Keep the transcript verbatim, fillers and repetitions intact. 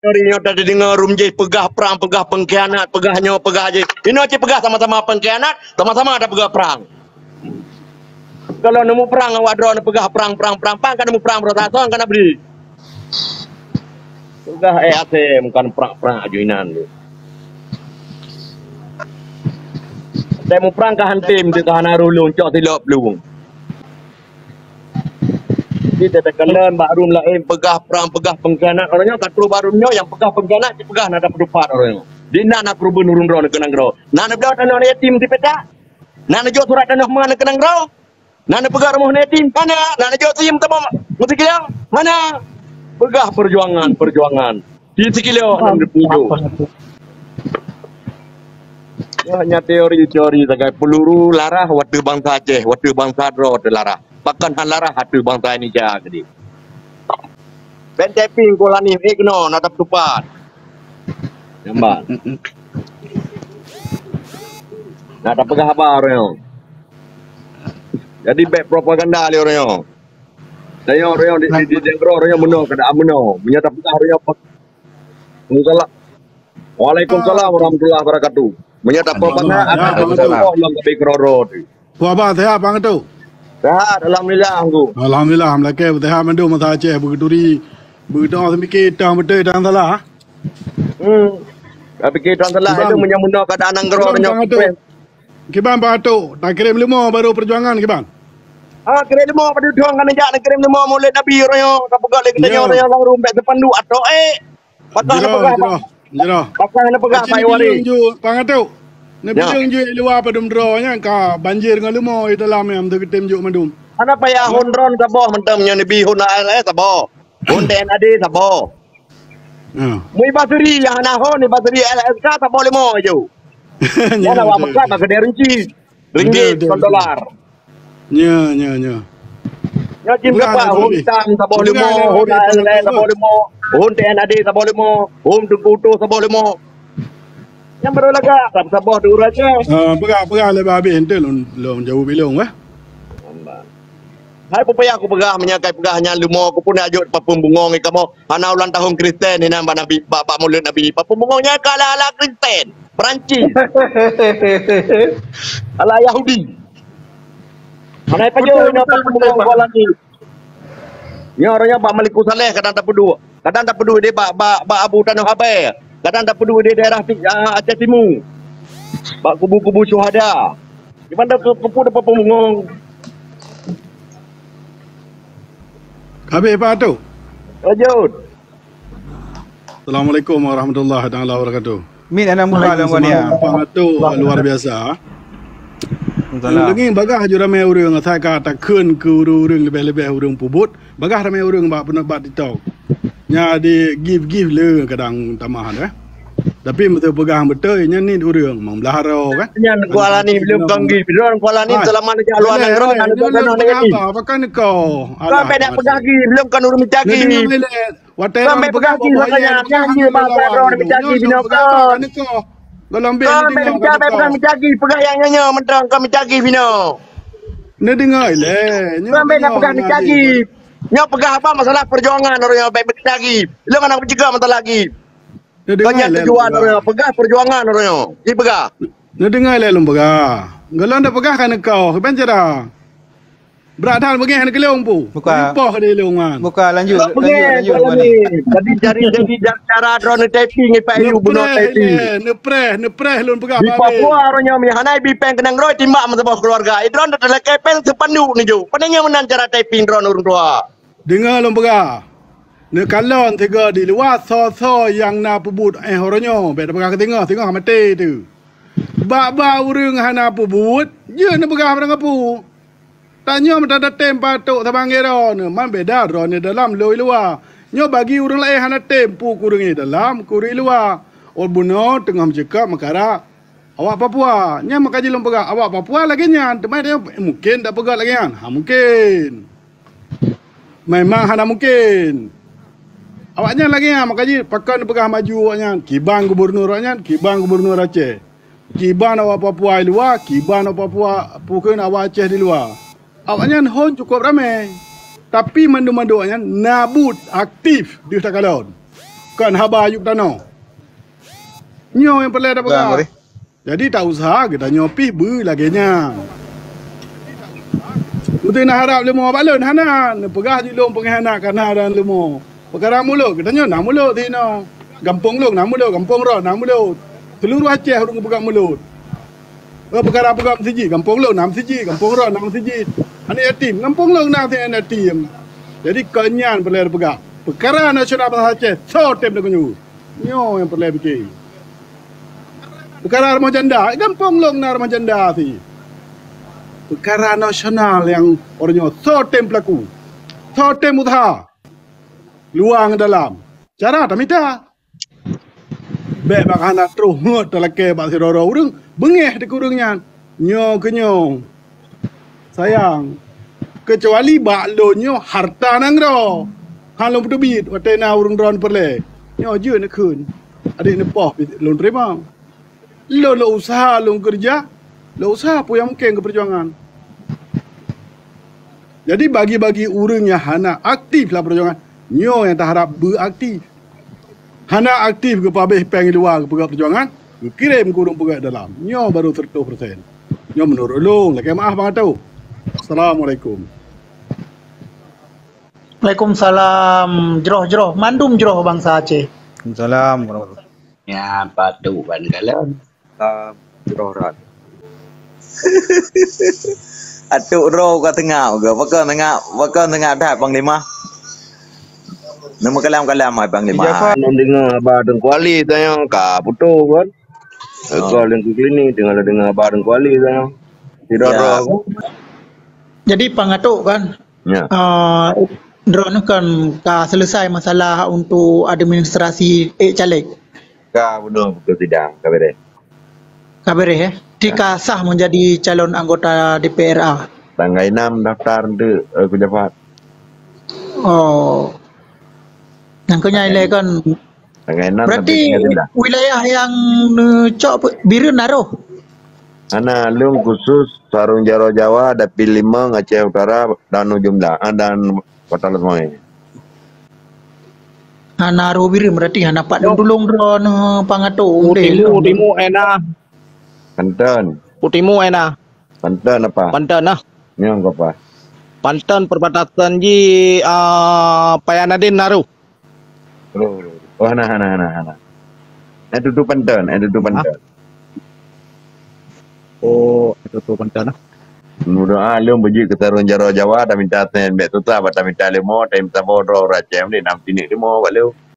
Hari nyoe tadeungoe rum jih peugah prang, peugah pengkhianat, peugah nyoe, peugah jih. Inoe cit peugah sama-sama pengkhianat, sama-sama tapeugah prang. Kalau neumu prang awak droe neupeugah prang, prang, prang, prang, kan neumu prang beurasa son kan abri. Peugah eh asem kan prang, prang aju inan tu. Temu prang ka hantem tu ka hana rulung cok silop lung. Jadi teuteukeunan bak rum laén peugah prang, peugah pengkhianat. Orang nyoe ka troh bak rum nyoe nyang peugah pengkhianat, dipeugah na dapeutupat orang nyoe. Di na na keureubeuen ureuëng droe keu nanggroe. Na neubloe tanoh yatim di petak. Na neujok surat tanoh ma keu nanggroe. Na neupeugah rumoh yatim. Hana. Na neujok sim teuma meusikila. Hana. Peugah perjuangan, perjuangan. Di sikilo enam ribu tujuh. Nyoe hanya teori-teori sagai peluru larah watée bansa Aceh, watée bansa droe teularah. Pakon han larah ateueh bansa Indonesia keudeh. Ben taping Kuala Nim, eh, keunoe na tapeutupat. Nyambat. Na tapeugah haba ureuëng nyoe. Jadi bèk propaganda lé ureuëng nyoe. Tanyoe ureuëng nyoe di, di, di, di nanggroe ureuëng nyoe meunoe keuadaan meunoe. Meunyoe tapeugah ureuëng nyoe pe-, Waalaikumsalam. Waalaikumsalam warahmatullahi wabarakatuh. Meunyoe tapeupadang akan teupeugah lom keubiet keudroe-droe teuh. Puah bah, sehat, Bang Atu? Sehat, alhamdulillah, Angku. Alhamdulillah, meulakée sehat mandum masa Aceh, beugeuturi, beugeuteu'oh seumike, tang beutôi, tang salah, ha? Hmm. Tapi kita salah itu meunyoe meunoe keuadaan nanggroe nyoe. Kiban, Bang Atu, takirém leumo baru perjuangan, kiban? Ah, kirém leumo pada tuang kan jak, kirém leumo Maulid Nabi uroe nyoe, ka peugah lé geutanyoe uroe nyoe lam rumpek sepandu atau eh. Pakon na peugah, jroh, jroh. Pakon na peugah, Pak Wali. Bang Atu, neubileung ju luwa padum droe nyan ka banjir ngon leumo di dalam nyan, teugeutém juk mandum. Hana payah hon drone saboh mantong nyoe neubi hon A L S saboh. Hon T N A D saboh. Mui basri nyang hana hon, basri L S K saboh leumo ju. Nyan awak peugah bak keudè runci. Ringgit, bukan dolar. Nya, nya, nya. Nyoe cit peugah hon tam saboh leumo, hon A L S saboh leumo, hon T N A D saboh leumo, hon Teungku Utoh saboh leumo. Nyang baru lagak, saboh tu raja. Ah, peugah, peugah lé bah habéh, ente lôn, lôn jaweueb ilôn weh. Hai peue payah kupeugah, meunyoe kai peugah nyan leumo, kupun ajok papeumeubungong kamoe. Hana ulang tahun Kristen inan bak Nabi, bak, bak Maulid Nabi. Papeumeubungong nyan ka ala-ala Kristen, Perancis. Ala Yahudi. Hana pajoh inoe papeumeubungong Kuala Nim. Nyoe uroe nyoe bak Malikussaleh kadang tapeuduek. Kadang tapeuduek di bak, bak, bak Abu Tanoh Abée. Kadang tapeuduek di daerah ti-, ah, Aceh Timu. Bak kubu-kubu syuhada. Di mana ke-, keupeue papeumeubungong? Habéh, Pak Atu? Lanjut. Assalamualaikum warahmatullahi taala wabarakatuh. Min anak muka dalam Waalaikumsalam. Pak Atu, luar biasa. Waalaikumsalam. Lagi bagah ju ramé ureuëng asai ka takheun keu ureuëng-ureuëng leubeh-leubeh ureuëng peubuet, bagah ramé ureuëng bak peunoh bak TikTok. Nya di gift-gift le kadang tamah deh. Tapi meuteupeugang beutôi nyan ni ureuëng mang blah aro kan. Nyan Kuala Nim belum kan gift. Belum Kuala Nim selama nak luar negara nak buat sana nak gift. Apa kan kau? Kau nak pegang gift belum kan ureuëng minta gift. Watée sampai peugah keu makanya janji bahasa droe meucaji binoe kon. Golom beh sampai peugah meucaji, peugah nyang nyoe mantong kon meucaji binoe. Neudeungoe lé. Sampai nak peugah meucaji. Nyoe peugah apa masalah perjuangan ureuëng nyoe baik meucaji. Lôn hana peugah masalah lagi. Kon nyang tujuan ureuëng nyoe peugah perjuangan ureuëng nyoe. Ji peugah. Neudeungoe lé lôn peugah. Golom dak peugah kan kau, ban cara. Brat that beungéh neukeulong pu. Buka. Ripoh di lôn nyan. Buka, lanjut, lanjut, lanjut, lanjut. Jadi, jadi, jadi ja-, cara droeneuh typing, Pak Yu, bunoe typing. Neupreh, neupreh lôn peugah. Di Papua, ureuëng nyoe meuhana bi péng keunong droe timbak meusaboh keuluwarga. Droeneuh teulakée péng seupanduk neujok. Pane nyoe meunan cara typing droeneuh ureuëng tuha. Deungoe lôn peugah. Neukalon sigoe di luwa soe-soe nyang na peubuet éh uroe nyoe. Bék tapeugah keu singoh, singoh maté teuh. Bak-bak ureuëng hana peubuet, jeuet neupeugah barang kapeue. Tanyoe meutatém patok saban gét droeneuh, man beda droeneuh dalam lôn luwa. Nyoe bagi ureuëng laén hana tem peue keu ureuëng dalam, keu ureuëng luwa. Ôt bunoe teungoh meucakap meukara awak Papua. Nyan meukaji lôn peugah, awak Papua lagée nyan, teuma mungken tapeugah lagée nyan? Ha, mungken. Memang hana mungken. Awaknyan lagée nyan, meukaji pakon peugah maju awaknyan, kiban gubunur awaknyan, kiban gubunur Aceh. Kiban awak Papua di luwa, kiban awak Papua, pukon awak Aceh di luwa. Awaknyan hon cukup ramé. Tapi mandum-mandum awaknyan na buet aktif deuh takalon. Kon haba yub tanoh. Nyoe nyang peureulée tapeugah. Jadi tak usah geutanyoe pih beu lagée nyan. Beutôi na harab leumo bak lôn hana, neupeugah jih lôn peungéh anak kana dan leumo. Peukara mulod geutanyoe na mulod sinoe. Gampông lôn na mulod, gampông droe na mulod. Seuluruh Aceh ureuëng geupeugah mulod. Oh, peukara peugah meuseujid, gampông lôn na meuseujid, gampông droe na meuseujid. Aneuk yatim, gampông lôn na aneuk yatim. Jadi kon nyan peureulée peugah. Peukara nasional bansa Aceh, soe tem deungon nyoe? Nyoe nyang peureulée pike. Peukara rumoh janda, gampông lôn na rumoh janda sih. Peukara nasional nyang uroe nyoe soe tem peulaku? Soe tem useuha? Luwa ngon dalam. Cara tamita. Bék bak hana troh ngot talakée bak sidroe-droe ureuëng, beungéh dikeue ureuëng nyan. Nyoe keu nyoe. Sayang, keucuali bak lôn nyoe harta nanggroe. Han lôn peuteubiet watée na ureuëng droe peureulée. Nyoe jeuet neukheun, adak neupoh pih lôn teurimong. Lôn lôn useuha lôn keureuja, lôn useuha peue nyang mungken keu peujuangan. Jadi bagi-bagi ureuëng nyang hana aktif lam peujuangan, nyoe nyang taharab beuaktif. Hana aktif geupabéh péng di luwa geupeugah peujuangan, geukirém keu ureuëng peugah dalam. Nyoe baru seratus persen. Nyoe meunurot ulôn, lakée meuáh bang ateuh. Assalamualaikum. Waalaikumsalam. Jroh-jroh, mandum jroh bansa Aceh. Waalaikumsalam warahmatullahi. Ya, patu ban kalon. Salam jroh rat. Atuk droe ka tengah ke? Baka tengah, baka tengah that Panglima. Nama kalam-kalam hai Panglima. Ijafar. Nang dengar haba Teungku Ali tanya ka putus kan. Ka lengku klinik tengah dengar haba Teungku Ali tanya. Tidak Ya. Droe kan. Jadi Pang Atuk kan, Ya. uh, droeneuh kan ka selesai masalah untuk administrasi ék caleg. Ka bunuh betul sidang ka beres. Ka beres eh. Ti ka sah menjadi calon anggota D P R A. Tanggai enam daftar untuk eh, Ku Jafar. Oh. Yang kena ilai kan. Tanggai enam Berarti sampai tanggai sembilan. Wilayah yang neucok pe- Bireuen na roh. Hana lôn khusus Sarung Jaroe Jawa, Dapil lima, Aceh Utara dan Ujong Blang ah, dan Kota Lhokseumawe. Hana roh Bireuen berarti hana pat lôn tulông droeneuh Pang Atuk. Utimu, utimu ena. Panton. Utimu ena. Panton apa? Panton nah. Nyong apa? Panton perbatasan ji uh, Payanadin Naru. Roh, roh. Oh, hana, hana, hana, hana. Eh, tutu Panton, eh, tutu Panton. Oh, itu tu Panton nah. Mudah ah, lôn beujeuet keu Sarung Jaroe Jawa, taminta sen bek tuta, bak taminta leumo, taminta boh droe ureuëng Aceh, meunan nam tinik leumo bak lôn.